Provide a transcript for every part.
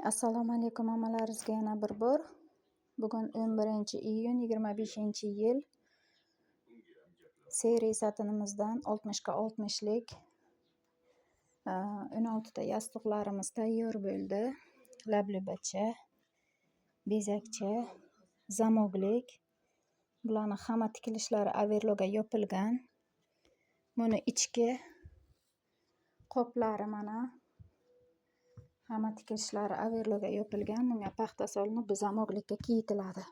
Assalomu alaykum hammalaringizga yana bir bor. Bugun 11-iyun 25-yil. Seri satinimizdan 60 ga 60 lik 16 ta yostiqlarimiz tayyor bo'ldi. Lablubacha, bezakcha, zamoklik. Bularni hamma tikilishlari overloga yopilgan. Buni ichki qoplari mana hamma tikilishlari overloga yopilgan. Bunga paxta solinib, bu zamoklikka kiyitiladi.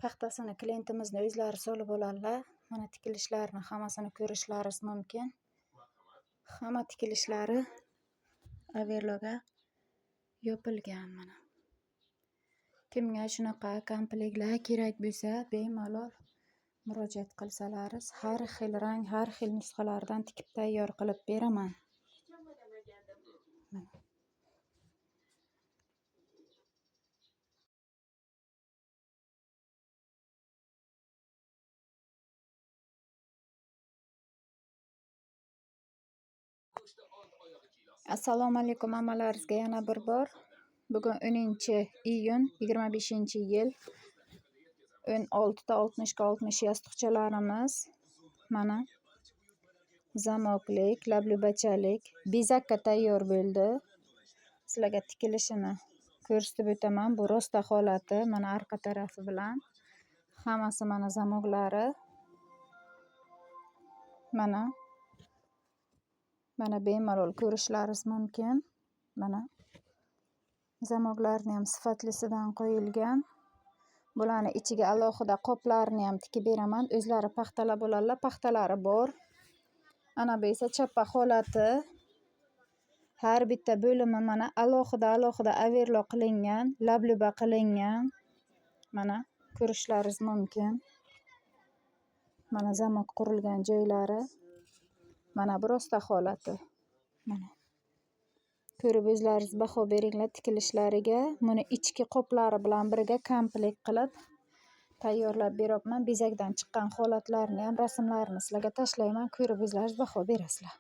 Paxtasini klientimizni o'zlari solib oladilar. Mana tikilishlarini hammasini ko'rishlaringiz mumkin. Hamma tikilishlari overloga yopilgan mana. Kimga shunaqa komplektlar kerak bo'lsa, bemalol murojaat qilsalaringiz, har xil rang, har xil nusxalardan tikib tayyor qilib beraman. Mana. Assalomu alaykum hammalaringizga yana bir bor. Bugun 10-iyun 25-yil. 16 ta 60 ga 60 yostiqchalarimiz mana zamoklik, lablubachalik, bezakka tayyor bo'ldi. Sizlarga tikilishini ko'rsatib o'taman. Bu rosta holati, mana arqa tarafi bilan. Hammasi mana zamoklari. Mana. Mana bemalol ko'rishlaringiz mumkin. Mana zamoklarni ham sifatlisidan qo'yilgan. Bularni ichiga alohida qoplarni ham tikib beraman. O'zlari paxtalab oladilar, paxtalari bor. Ana bu esa chappa holati. Har bitta bo'limi mana alohida-alohida overlock qilingan, labluba qilingan. Mana ko'rishlaringiz mumkin. Mana zamok qurilgan joylari. Mana bu rosta holati. Mana. Ko'rib o'zlaringiz baho beringlar tikilishlariga. Buni ichki qoplari bilan birga komplekt qilib tayyorlab beryapman. Bezakdan chiqqan holatlarini ham rasmlarini sizlarga tashlayman. Ko'rib o'zlaringiz baho berasizlar.